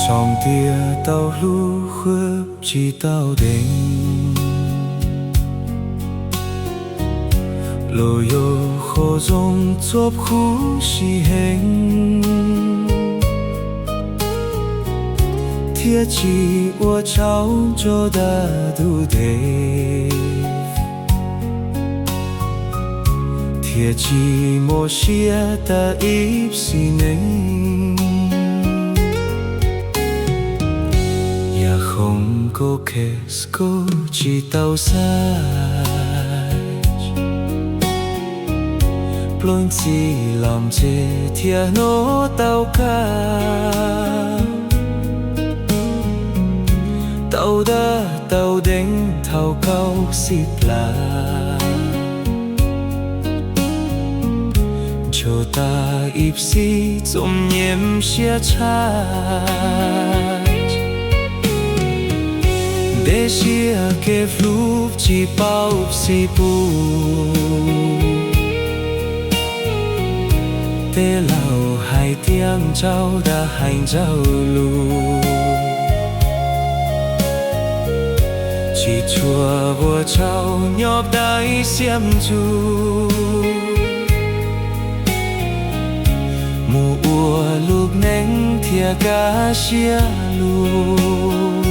Thaum tias tau hlub huab tsis tau deev, los yog qhov zoo txhua huv si heev, thiaj tsis ua tsaug tso dag tus dej, thiaj tsis muaj siab tas ib sim neej. Yam khoom koj khev koj tsis tau xaiv, plooj txhij los ntse thiaj hnov tau kaj, tau dag tau deev thaum kaum xib plas, ntshaw tas ib sim txom nyem siab tshaj. Dej siab kev hlub tsis paub xij pub, tej laus hais tias ntsauj dag hais ntsauj lus, tsis tshua ua tsaug nyob dai xiam ntxuv, mus ua lub neej thiaj kaj siab lug,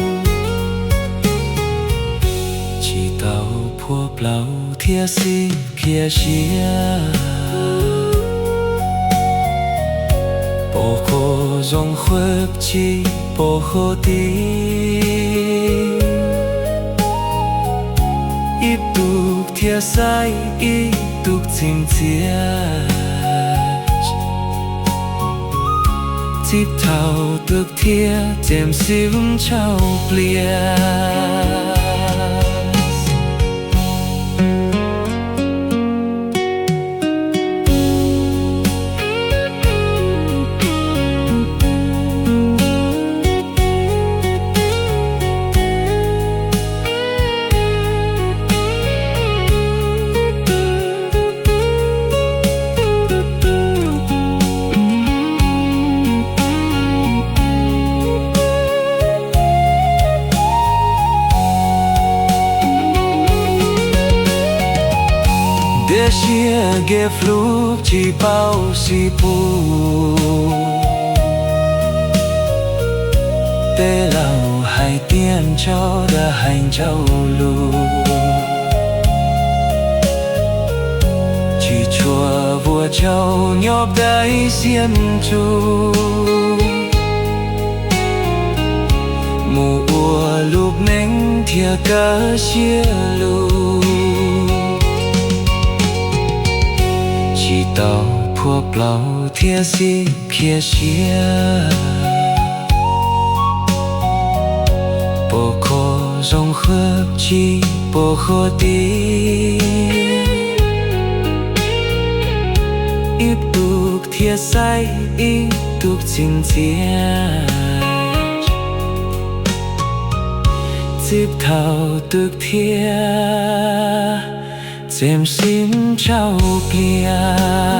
tsis tau phua plaub thiaj xib khiav siab, pom qhov zoo huab tsis pom qhov tiv, ib tug thiaj xaiv ib tug txiv ntxias, txij thaum twg thiaj tseem xwb ntshauj plias. Dej siab kev hlub tsis paub xij pub, tej laus hais tias ntsauj dag hais ntsauj lus, tsis tshua ua tsaug nyob dai xiam ntxuv, mus ua lub neej thiaj kaj siab lug, tsis tau phua plaub thiaj xib khiav siab, pom qhov zoo huab tsis pom qhov tiv, ib tug thiaj xaiv ib tug txiv ntxias, txij thaum twg thiaj tseem xwb ntshauj plias.